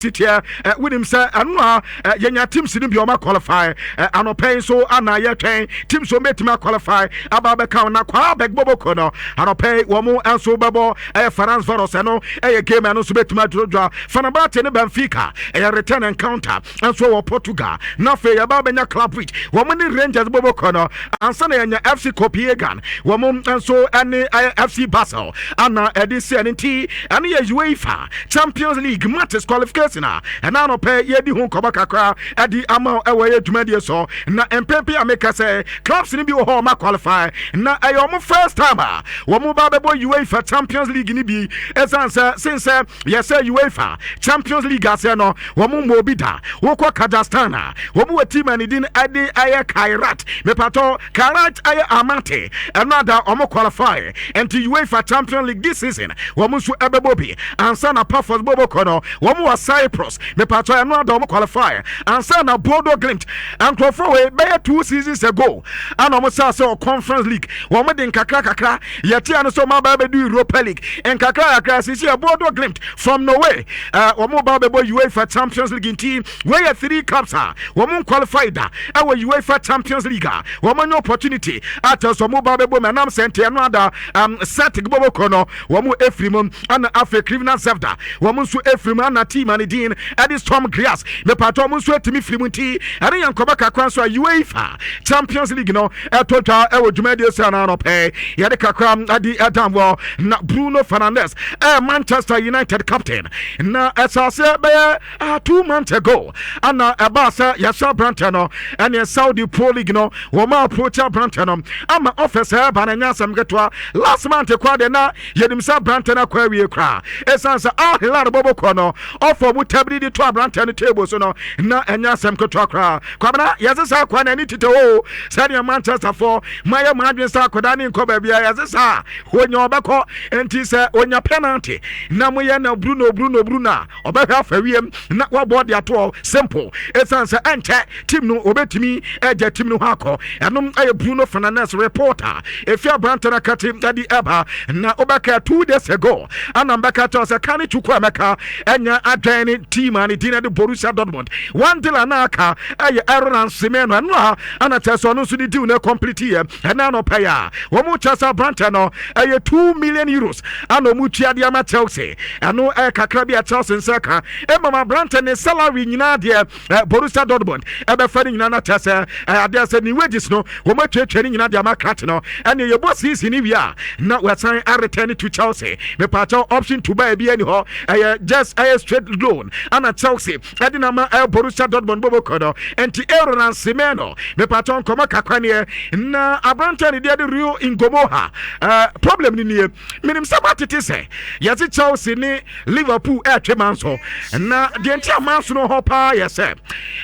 Titiɛ wonim sɛ ɛno a yɛnya teams no bi ɔma qualify. Anɔpɛ yi nso ana yɛtwɛn teams wɔn bɛtumi aqualify aba abɛka wɔn na kwaa bɛgbɔbɔkɔ no. Anɔpɛ yi wɔn nso bɛbɔ ɛyɛ Ferencvaros. Ɛno ɛyɛ game, ɛno nso bɛtumi adwodwa. Fenerbahce ne Benfica, ɛyɛ return encounter nso wɔ Portugal. Na afei yɛba bɛnya Club Brugge, wɔn ne Rangers bɔbɔkɔ no, ansa na yɛnya FC Copenhagen, wɔn nso ɛne ɛyɛ FC Basel ana ɛde si. Ɛno nti ɛno yɛ UEFA Champions League matches qualification a ɛna anɔpɛ yɛdi ho nkɔmɔ kakra ɛde ama ɛwɔ yɛ dwumadie so. Na mpɛmpɛ a meka sɛ clubs no bi wɔ hɔ ɔma qualify na ɛyɛ ɔmo first time a wɔn ba bɛbɔ UEFA Champions League ni bi, ɛsiane sɛ sen sɛ yɛsɛ UEFA Champions League aseɛ no, wɔn mmɔ obi da. Wokɔ Kazakhstan a, wɔn wɔ team a ne din ɛde ɛyɛ Kairat. Mepatɔ Kairat ɛyɛ Almaty, ɛno ada wɔn qualify. Nti UEFA Champions League this season wɔn nso ɛbɛbɔ bi. Ansa na Pafos bɔbɔ no, wɔn wɔ Cyprus. Mepatɔ ɛno ada wɔn qualify. Ansa na Bodo Glimt, nkurɔfoɔ wei bɛyɛ 2 seasons ago ana wɔn sɛ wɔ Conference League, wɔn de nkakra kakra yɛte ano sɛ wɔn aba abɛdu Europa League nkakra kakra. Sisi yɛ Bodo Glimt from Norway, wɔn ba bɛbɔ UEFA Champions League. Nti wɔyɛ three clubs a wɔn qualify da ɛwɔ UEFA Champions League a wɔn anya opportunity akyɛ sɛ wɔn ba bɛbɔ mu. Ɛnam sɛ nti ɛno ada Celtic bɔbɔ kɔ no, wɔn efiri mu. Ɛna afei Crvena Zvezda, wɔn nso efiri mu. Ɛna team a ne din ɛde Storm Graz, mepatɔ wɔn nso etimi firi mu. Nti ɛne yɛn nkɔmɔ kakra nso a UEFA Champions League no ɛtɔ dwa ɛwɔ dwumadie so ɛna anɔpɛ yɛde kakra ɛde ɛdam wɔ. Na Bruno Fernandes, Manchester United captain, na ɛsɛ bɛyɛ 2 months ago ana ɛbaa sɛ yɛhyɛ aberantɛ no ɛne Saudi Pro League no, wɔn approach aberantɛ no ama offers ɛba no ɛnyɛ asɛm ketewa. Last month koraa deɛ, na yɛnim sɛ aberantɛ no akɔ awie koraa, ɛsiane sɛ Al Hilal bɔbɔkɔ no ɔfɔ mu tabiri de to aberantɛ no table so no, na ɛnyɛ asɛm ketewa koraa. Kwabena, yɛse saa akɔa na ani tete o, sɛdeɛ Manchester fɔ mayɛ mo adwene sɛ akɔda ne nkɔ baabi a yɛse saa onya ɔbɛkɔ. Nti sɛ onya penalty na moyɛ na Bruno, Bruno, Bruno a ɔbɛhwɛ afa wiem na wabɔ de atoɔ simple, ɛsiane sɛ ɛnkyɛ team no obɛtumi ɛgya team no hɔ akɔ. Ɛnom ɛyɛ Bruno Fernandes reporter ɛfi aberante no akate ɛde ɛba. Na wobɛka 2 days ago ana mbɛka kyɛw sɛ Carney Chukwuemeka ɛnya adwɛn ne team a ne din de Borussia Dortmund. One deal ana aka ɛyɛ Aaron Semenyo. Ɛno a ana kyerɛ sɛ ɔno nso de deal no complete yɛ ɛna anɔpɛ yɛ a wɔn kyerɛ sɛ aberante no ɛyɛ €2 million ana ɔmu tua de ama Chelsea. Ɛno ɛyɛ kakra bi a Chelsea nsa ka. Ɛmam aberante ne salary nyinaa deɛ, Borussia Dortmund ɛbɛfa ne nyinaa. No kyerɛ sɛ adeɛ sɛ ne wages no wɔn atuatua ne nyinaa de ama krakye no. Ɛne yɛbɔ season ne wie a, na wɔsan areturn to Chelsea. Mepaakyɛw, option to buy bi ani hɔ, ɛyɛ just ɛyɛ straight loan ana Chelsea ɛde na ma ɛyɛ Borussia Dortmund bɔbɔ no. Nti Aaron Semenyo, mepaakyɛw, nkɔmɔ kakra neɛ. Na aberante ne deɛ de Rio Ngumoha, problem ni nie. Menim sɛ moatete sɛ yɛse Chelsea ne Liverpool ɛretwe manso, na deɛ nti a manso no hɔ paa yɛ sɛ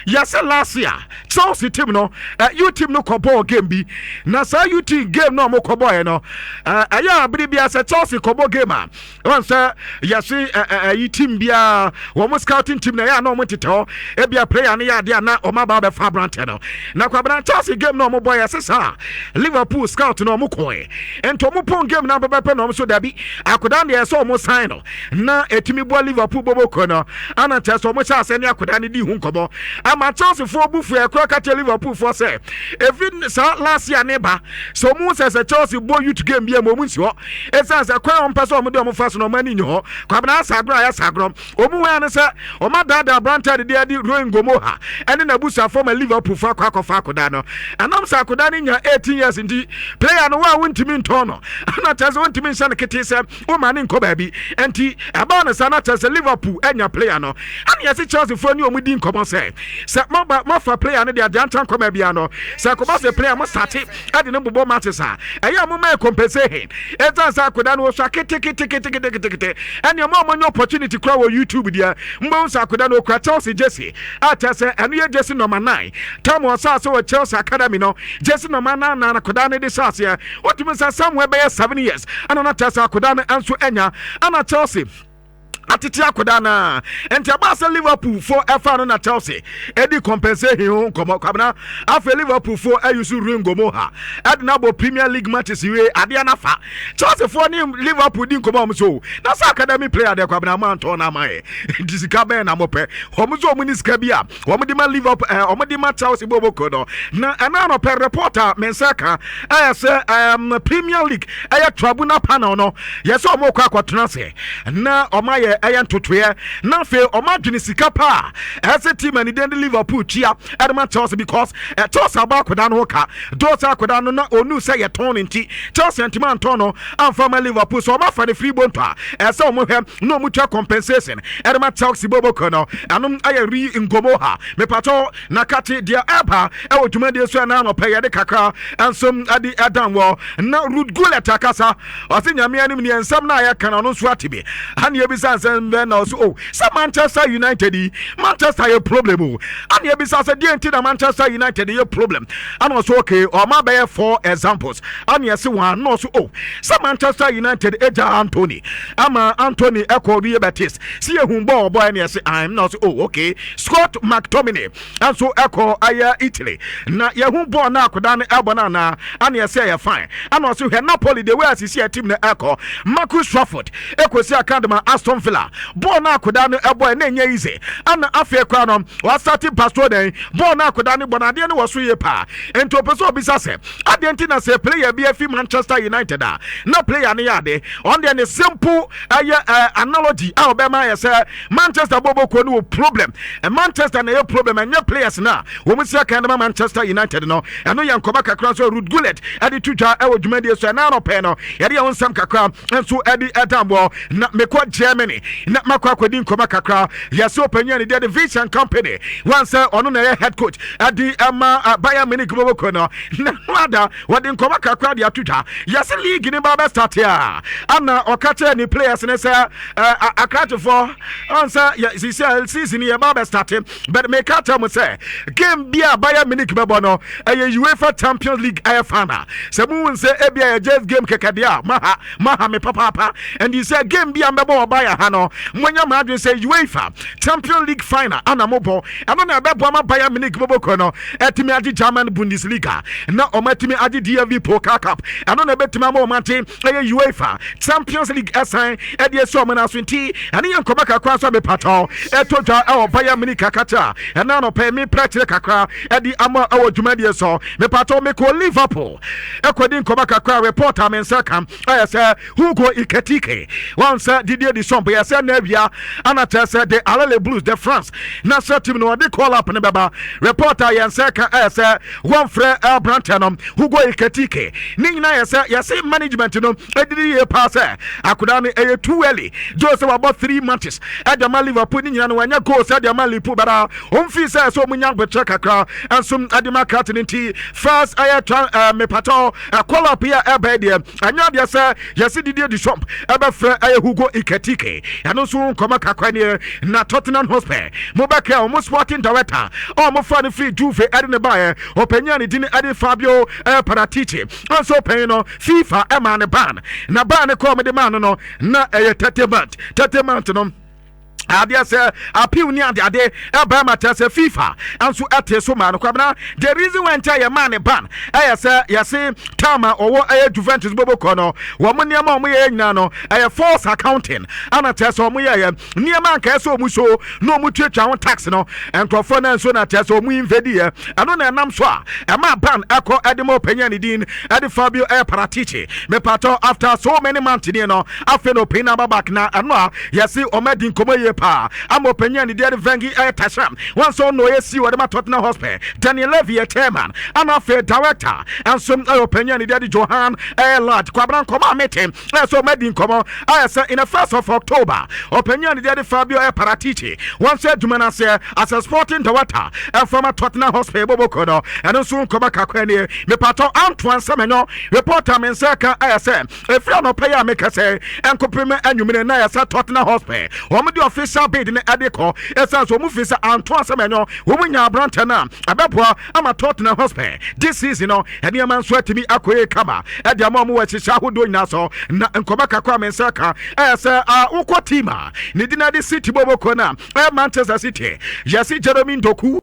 yɛsɛ last year Chelsea team no, youth team no kɔ bɔɔl game bi. Na saa youth team game no a wɔkɔ bɔɔl no, ɛyɛ abere bi sɛ Chelsea kɔbɔ game a, wɔn sɛ yɛse ɛyi team biara wɔn scouting team na ɛyɛ a na wɔn tete hɔ ebia player no yɛ adeɛ a na wɔn aba abɛfa aberante no. Na kwabena, Chelsea game na wɔn bɔ, yɛse saa Liverpool scout na wɔn kɔɛ. Nti wɔn pɔn game na bɛbɛpɛ na wɔn so dabi, akoda deɛ ɛsɛ wɔn sign no na etumi bɔ Liverpool bɔbɔ kɔ no. Ana kyerɛ sɛ wɔn hyɛ ase ne akoda no di ho nkɔmɔ ama Chelsea foɔ bu fu ɛkora ka kyerɛ Liverpool foɔ sɛ efi saa last year ne ba sɛ wɔn sɛ Chelsea bɔ youth game bi a wɔn nsi hɔ, esan sɛ kwan a wɔn pɛ sɛ wɔn de wɔn fa so na wɔn ani nye hɔ. Kwabena, asa agorɔ a yɛsa agorɔ wɔn mu hɔ ne sɛ wɔn adaadaa aberante a dede adi Roy Ngumoha ɛne n'abusuafoɔ ma Liverpool fo akɔ akɔfa akoda no. Ɛnam sɛ akoda no nya 18 years nti, player no wɔn a wɔntumi ntɔn no ɛna kyerɛ sɛ wɔntumi nhyɛ no kete sɛ wɔma ne nkɔ baabi. Nti ɛbaa no saa na kyerɛ sɛ Liverpool anya player no. Ɛne yɛse Chelsea foɔ ne wɔn di nkɔmɔ sɛ moba moafa player no de adeɛ anta nkɔmɔ bia no, sɛ kɔba sɛ player mo sate ɛde ne bobɔ matches a, ɛyɛ a moma yɛ compensation, ɛsiane sɛ akoda no wɔsua keteketeketekete. Ɛne ɔmo a ɔmo opportunity kora wɔ YouTube deɛ, mbɛhu sɛ akoda no okura Chelsea jersey a kyerɛ sɛ ɛno yɛ jersey number 9. Tam ɔsaa sɛ wɔ Chelsea academy no, jersey number 9 na akoda no de hyɛ aseɛ. Wotumi sɛ somewhere bɛyɛ 7 years ɛna na kyerɛ sɛ akoda no nso anya ana Chelsea. Atete akwadaa naa nti ɛbaa sɛ Liverpool fo ɛfa no na Chelsea ɛdi compensation ho nkɔmɔ. Kwabena, afei Liverpool fo ɛyi so Ringo Moha ɛde no abɔ Premier League matches wie adeɛ nafa. Chelsea foɔ ne Liverpool di nkɔmɔ, ɔmo so na sɛ academy player deɛ, Kwabena, mo antɔn na ama yɛ, nti sika bɛn na mo pɛ? Wɔn nso wɔn ni sika bi a wɔn de ma Liverpool, wɔn de ma Chelsea bɔbɔ no. Na ɛna anɔpɛ report a me nsa ka ɛyɛ sɛ Premier League ɛyɛ tribunal panel no yɛ sɛ wɔn kɔ akɔtena ase na wɔn ayɛ ɛyɛ ntotoeɛ na afei wɔn adwene sika paa ɛsɛ team ani den de Liverpool tua ɛde ma Chelsea, because Chelsea aba akwadaa no ho ka dɔɔsɛ akwadaa no na onu sɛ yɛtɔn no, nti Chelsea ntoma antɔn no amfa ma Liverpool so wɔn afa ne free bonto a ɛsɛ wɔn hwɛ na wɔn tua compensation ɛde ma Chelsea bɔbɔ no. Ɛnom ɛyɛ ri nkomo ha mepatɔ na kate deɛ ɛba ɛwɔ dwumadie so. Ɛna anɔpɛ yɛde kakra nso ɛde ɛdan wɔ na Ruud Gullit akasa. Ɔse Nyame anim neɛ nsɛm no a yɛka no, ɔno nso ate bi. Ane ebisa nsɛm bɛn na ɔso o sɛ Manchester United yi, Manchester yɛ problem o. Ane ebisa sɛ deɛ nti na Manchester United yɛ problem? Ana ɔso okay, ɔma bɛyɛ four examples. Ane ɛse wɔn na ɔso o sɛ Manchester United agya Antony ama Antony ɛkɔ Real Betis si ehun bɔɔl bɔɔl. Ɛne ɛse an na ɔso o okay, Scott McTominay nso ɛkɔ ɛyɛ Italy na yɛhu bɔɔl na akwadaa no ɛbɔ no anaa? Ane ɛsɛ ɛyɛ fine. Ana ɔso hwɛ Napoli, the way asisi ɛ team no ɛkɔ, Marcus Rashford ɛkɔsi akadema Aston Villa, bɔɔl na akwadaa no ɛbɔ ɛna ɛnyɛ easy. Ana afei koraa no wasate Barcelona, bɔɔl na akwadaa no bɔ no adeɛ no wɔ so yie paa. Nti ɔpɛ sɛ ɔbisa sɛ adeɛ nti na sɛ player bi afi Manchester United a na player no yɛ ade. Ɔno deɛ ne simple ɛyɛ analogy a ɔbɛma yɛ sɛ Manchester bɔbɔkuo no wɔ problem, Manchester na ɛyɛ problem, ɛnyɛ players na wɔn si aka ma Manchester United no. Ɛno yɛ nkɔmɔ kakra nso Ruud Gullit ɛde to dwa ɛwɔ dwumadie so. Ɛna anɔpɛ no yɛde yɛn ho nsɛm kakra nso ɛde ɛdan bɔ na mekɔ Germany na makɔ akɔdi nkɔmɔ kakra. Yɛsɛ ɔpanyin ne deɛ de Vincent Kompany wɔn sɛ ɔno na ɛyɛ head coach ɛde ɛma Bayern Munich bɔbɔkuo no na no ada wɔde nkɔmɔ kakra de ato dwa. Yɛsɛ league ne ba bɛ start a, ana ɔka kyerɛ ne players ne sɛ akrakyefoɔ ɔn sɛ yɛ sisi season yɛ ba bɛ start, but meka kyerɛ mo sɛ game bi a Bayern Munich bɛbɔ no ɛyɛ UEFA Champions League ɛyɛ final. Sɛ muhu sɛ ebia yɛ just game kɛkɛ deɛ a, maha maha me papaapa. Ɛnti sɛ game bi a mbɛbɔ wɔ Bayern ha no, monya mo adwene sɛ UEFA Champions League final ana mobɔ. Ɛno na ɛbɛboa ma Bayern Munich bɔbɔkɔ no ɛtumi agye German Bundesliga na ɔmo atumi agye DFB Pokal Cup. Ɛno na ɛbɛtumi ama ɔmo agye ɛyɛ UEFA Champions League ɛsan ɛde esi ɔmo n'aso. Nti ɛne yɛ nkɔmɔ kakra nso a mepatɔ ɛtɔ dwa ɛwɔ Bayern Munich kakata ɛna anɔpɛ mi prɛkyerɛ kakra ɛde ama ɛwɔ dwumadie so. Mepatɔ mekɔ Liverpool ɛkɔdi nkɔmɔ kakra. Report a me nsa ka ɛyɛ sɛ Hugo Ekitike wɔn sɛ Didier Deschamps yɛ sɛ na awia ana kyerɛ sɛ the Les Bleus de France national team no ɔde call up ne bɛba. Report a yɛn nsa ka ɛyɛ sɛ wɔmfrɛ aberanteɛ no Hugo Ekitike. Ne nyinaa yɛ sɛ yɛse management no ɛdidi yie paa sɛ akodaa no ɛyɛ too early gye sɛ wabɔ three matches ɛde ama Liverpool. Ne nyinaa no wanya goals ɛde ama Liverpool, bɛda ɔmfii sɛ sɛ ɔmu nya abotire kakra nso ɛde ma krat no. Nti first ɛyɛ tra mepatɔ call up yi a ɛbɛn deɛ, ɛnyɛ adeɛ sɛ yɛse Didier Deschamps ɛbɛfrɛ ɛyɛ Hugo Ekitike. Ɛno nso nkɔmɔ kakra nie. Na Tottenham Hotspur, mobɛkɛ ɔmo sporting director a ɔmo fa no firi Juve ɛde ne baeɛ, ɔpanyin a ne din ɛde Fabio Paratici nso, ɔpanyin no FIFA ɛma ne ban na ban ne kɔɔ mo de maa no na ɛyɛ 30 month. 30 month no adeɛ sɛ appeal ni adeade ɛbɛn ma kyerɛ sɛ FIFA nso ɛte so maa no. Kwabena, the reason why nkyɛn yɛ maa ne ban ɛyɛ sɛ yɛse time a ɔwɔ ɛyɛ Juventus bobo kɔ no, wɔn nneɛma a wɔn yɛ nyinaa no ɛyɛ false accounting, ana kyerɛ sɛ wɔn yɛ nneɛma anka ɛsɛ wɔn so na wɔn tuatua ho tax no, nkurɔfoɔ no nso na kyerɛ sɛ wɔn invade yɛ. Ɛno na ɛnam so a ɛma ban ɛkɔ ɛde ma ɔpanyin ne din ɛde Fabio ɛyɛ Paratici. Mepatɔ after so many months nie no, afei na ɔpanyin aba back na ɛno a yɛsi ɔmo adi nkɔmɔ yie paa ama ɔpanyin ne deɛ de Vengi ɛyɛ Tasham wɔn nso na ɔyɛ CEO ɔde ma Tottenham Hotspur, Daniel Levy yɛ chairman, ana afei director ɛnso ɛyɛ ɔpanyin ne deɛ de Johan ɛyɛ Lad. Kwabena, nkɔmɔ a mete ɛyɛ sɛ ɔmo adi nkɔmɔ ayɛ sɛ in the 1st of October, ɔpanyin ne deɛ de Fabio ɛyɛ Paratici wɔn nso adwuma no aseɛ as a sporting director ɛfama Tottenham Hotspur boboko no. Ɛno nso nkɔmɔ kakra nie. Mepatɔ Antoine Semenyo, reporter me nsa ka ɛyɛ sɛ ɛfiri anɔpɛ yi a meka sɛ ɛnkɔpem anwummere na yɛ sɛ Tottenham Hotspur wɔn de official Official bid no ɛde kɔ ɛsiane sɛ wɔn fi sɛ anto asɛm ɛnyɔ wɔn nya aberantɛ no a ɛbɛboa ama Tottenham Hotspur this season no nneɛma nso atumi akɔ yie kama ɛde ama wɔn wɔ ahyehyɛ ahodoɔ nyinaa so. Na nkɔmɔ kakra a me nsa ka ɛyɛ sɛ wokɔ team a ne din ade City bɔbɔkuo no a ɛyɛ Manchester City, yɛse Jeremy Doku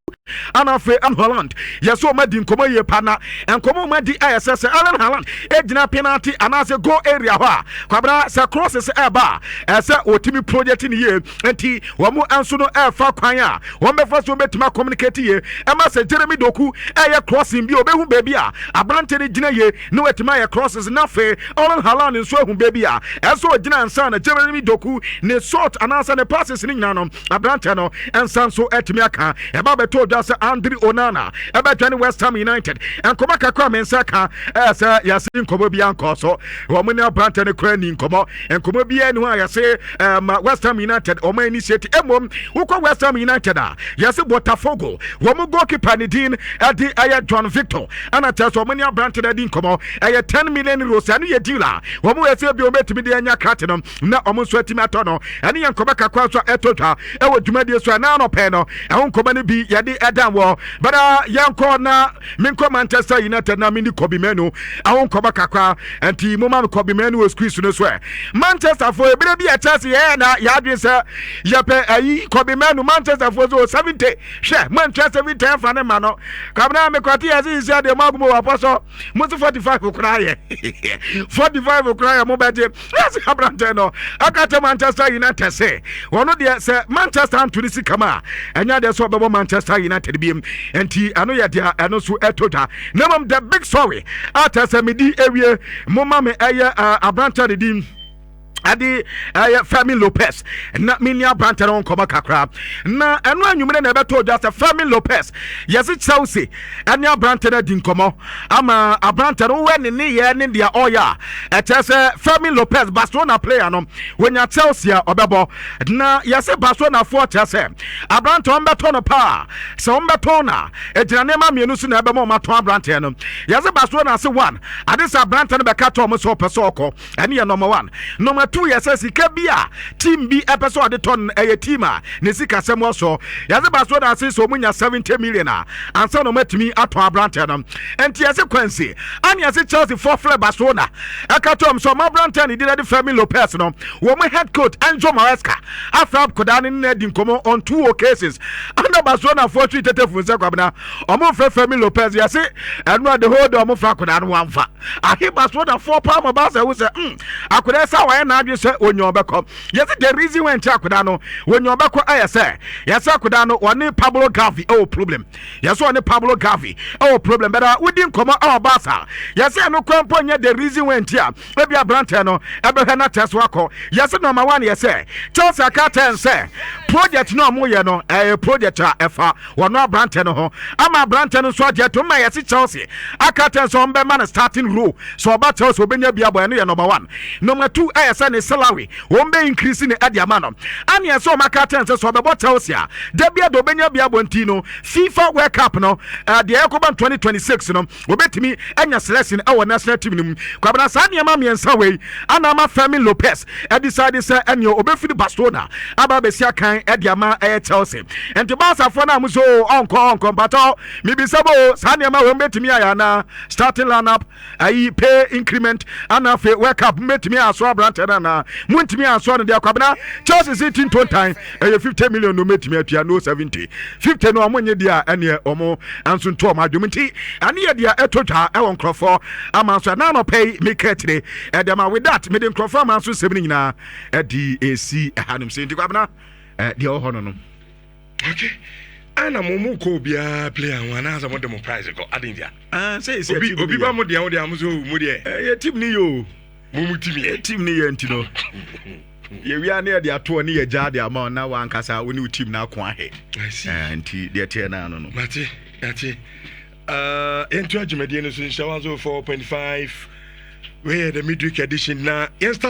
ana afei Erling Haaland, yɛsɛ wɔn adi nkɔmɔ yie pa. Na nkɔmɔ wɔn adi ɛyɛ sɛ Erling Haaland egyina penalty anaasɛ goal area hɔ a, kwabena, sɛ crosses ɛɛba a, ɛsɛ wɔtumi project ne yie. Nti wɔn nso no ɛɛfa kwan a wɔn bɛfa so wɔbɛtumi acommunicate yie ɛma sɛ Jeremy Doku ɛyɛ crossing bi a, ɔbɛhu baabi a aberante no gyina yie na watumi ayɛ crosses, na afei Erling Haaland nso ahu baabi a ɛsɛ ɔgyina ansa na Jeremy Doku ne shot anaasɛ ne passes ne nyinaa no, aberante no nsa nso atumi aka. Ɛba bɛtɔ odwa sɛ Andre Onana ɛbɛdwa ne West Ham United nkɔmɔ kakra me nsa ka ɛyɛ sɛ yɛse nkɔmɔ bi ankɔ so. Wɔn ne aberante no kora ni nkɔmɔ, nkɔmɔ biara ni hɔ a yɛse ma West Ham United wɔn initiate. Mmom wokɔ West Ham United a, yɛse Botafogo wɔn goalkeeper ne din ɛde ɛyɛ John Victor, ɛna kyerɛ sɛ wɔn ne aberante no adi nkɔmɔ. Ɛyɛ €10 million. Ɛno yɛ deal a wɔn yɛ sɛ ebi wɔn bɛtumi de anya krate no na wɔn nso atumi atɔ no. Ɛne yɛ nkɔmɔ kakra nso a ɛtɔ dwa ɛwɔ dwumadie so. Ɛna anɔpɛ no ɛho nkɔmɔ no bi yɛde ɛdan wɔ bɛda. Yɛnkɔ na menkɔ Manchester United na mene Kobbie Mainoo ɛho nkɔmɔ kakra. Nti moma me Kobbie Mainoo wɔ screen so no so. Ɛ Manchester foɔ, ebire bi ɛkyɛ sɛ yɛyɛ na yɛadwene sɛ yɛpɛ ayi Kobbie Mainoo. Manchester foɔ so 70, hwɛ, moantua 70 ɛmfa ne ma no. Kwabena, mekɔte yɛ sɛ sisia deɛ moagomo wɔ apɔ so mo se 45 koraa yɛ, 45 koraa yɛ mobɛgye. Yɛsɛ aberantɛ no aka kyɛ Manchester United sɛ ɔno deɛ, sɛ Manchester anto ne sika mu a, ɛnyɛ adeɛ sɛ ɔbɛbɔ Manchester United biom. Nti ɛno yɛ deɛ ɛno nso ɛtɔ dwa. Na mmom the big story a kyerɛ sɛ medi ewie, moma me ɛyɛ aberantɛ ne din ade ɛyɛ Fermin Lopez na menni aberantɛ no nkɔmmɔ kakra. Na ɛno anwummerɛ na ɛbɛtɔ dwa sɛ Fermin Lopez, yɛse Chelsea ɛne aberantɛ no adi nkɔmmɔ ama aberantɛ no wowɛ ne nneyɛɛ ne deɛ ɔyɛ a, ɛkyerɛ sɛ Fermin Lopez, Barcelona player no, wɔnya Chelsea a ɔbɛbɔ. Na yɛse Barcelonafoɔ kyerɛ sɛ aberantɛ ɔmbɛtɔ no paa. Sɛ ɔmbɛtɔn no a, ɛgyina nneɛma mmienu so na ɛbɛma ɔmatɔn aberanteɛ no. Yɛse Barcelona se one ade sɛ aberantɛ no bɛka tɔ ɔmo sɛ ɔpɛ sɛ ɔkɔ. Ɛne yɛ number one. Number two yɛ sɛ sika bi a team bi ɛpɛ sɛ ɔde tɔ no, ɛyɛ team a ne sika sɛm wɔ so. Yɛse Barcelona ase sɛ ɔmo nya 70 million a ansa na ɔmo atumi atɔn aberanteɛ no. Nti yɛse kwansi ane yɛse Chelsea foɔ frɛ Barcelona ɛka kyerɛ ɔmo sɛ ɔmo aberanteɛ ne din de Fermin Lopez no, wɔn head coach Enzo Maresca afra akwadaa no ne adi nkɔmɔ on two occasions. Ana Barcelona foɔ twi tete fun sɛ kwabena ɔmo mfrɛ Fermin Lopez. Yɛse ɛno a the whole day ɔmo fra akwadaa no wamfa ahe. Barcelona foɔ paa ma baasa ehu sɛ akwadaa sɛ wɔayɛ n'adwene sɛ onyaa ɔbɛkɔ. Yɛse the reason why nti akwadaa no onyaa ɔbɛkɔ ɛyɛ sɛ yɛsɛ akwadaa no wɔne Pablo Gavi ɛwɔ problem. Yɛsɛ ɔne Pablo Gavi ɛwɔ problem bɛda wodi nkɔmɔ ɛwɔ Barca. Yɛsɛ ɛno kwan mpo nyɛ the reason why nti a ebi aberanteɛ no ɛbɛhwɛ na tɛ so akɔ. Yɛsɛ number one yɛ sɛ Chelsea aka kyɛn sɛ project no a ɔmo no ɛyɛ project a ɛfa wɔn aberanteɛ no ho ama aberanteɛ no nso agye atom ma yɛsi Chelsea aka kyɛn sɛ ɔmo bɛma no starting role. Sɛ ɔba Chelsea, ɔbɛnya bi abɔ. Ɛno yɛ number one. Number two ɛyɛ sɛ ne salary wɔn bɛ increase ne ɛde ama no. Ane ɛsɛ ɔmo aka kyɛn sɛ ɔbɛbɔ Chelsea a, dabi a de ɔbɛnya bi abɔ. Nti no FIFA World Cup no deɛ ɛkɔba 2026 no, wɔbɛtumi anya selection ɛwɔ national team no mu. Kwabena, saa nneɛma mmiɛnsa wei ana ama Fermin Lopez ɛdecide sɛ ɛneɛ ɔbɛfiri Barcelona aba abɛsi akan ɛde ama ɛyɛ Chelsea. Nti Barcafoɔ no a mo so ɔnkɔ ɔnkɔ mpatɔ mibisa bo, saa nneɛma wei mbɛtumi ayɛ anaa? Starting lineup, ayi pay increment, ana afei World Cup, mbɛtumi aso aberantɛ no anaa montumi asoa no deɛ? Kwabena, Chelsea si ti ntontan ɛyɛ 50 million no mɛtumi atua no 70, 50 no ɔmo nye deɛ a ɛneɛ ɔmo nso nto ɔmo adwom. Nti ɛne yɛ deɛ ɛtɔ dwa ɛwɔ nkurɔfoɔ ama nso ɛna anɔpɛ yi meka akyire ɛdeɛ ma. With that, mede nkurɔfoɔ ama nso nsɛm no nyinaa ɛde ɛsi ɛhanom sɛ. Nti kwabena, deɛ ɛwɔ hɔ no. Okay, ana mo kɔ obiara player ho anaasɛ mo de mo price kɔ adi ntia? Ah, sɛ obi ba mo deɛ, wo deɛ mo so mo deɛ. Yɛ team ni yɛ o. Mo team yɛ. Team ni yɛ. Nti no yɛwia ne yɛde atoɔ ne yɛgya de ama na wankasa wo ne wo team no ako ahɛ. Nti deɛ teɛ no ano no. Mate, mate. Yɛnto adwumadie no so nhyɛ 104.5. Wei yɛ the midweek edition na yɛn start.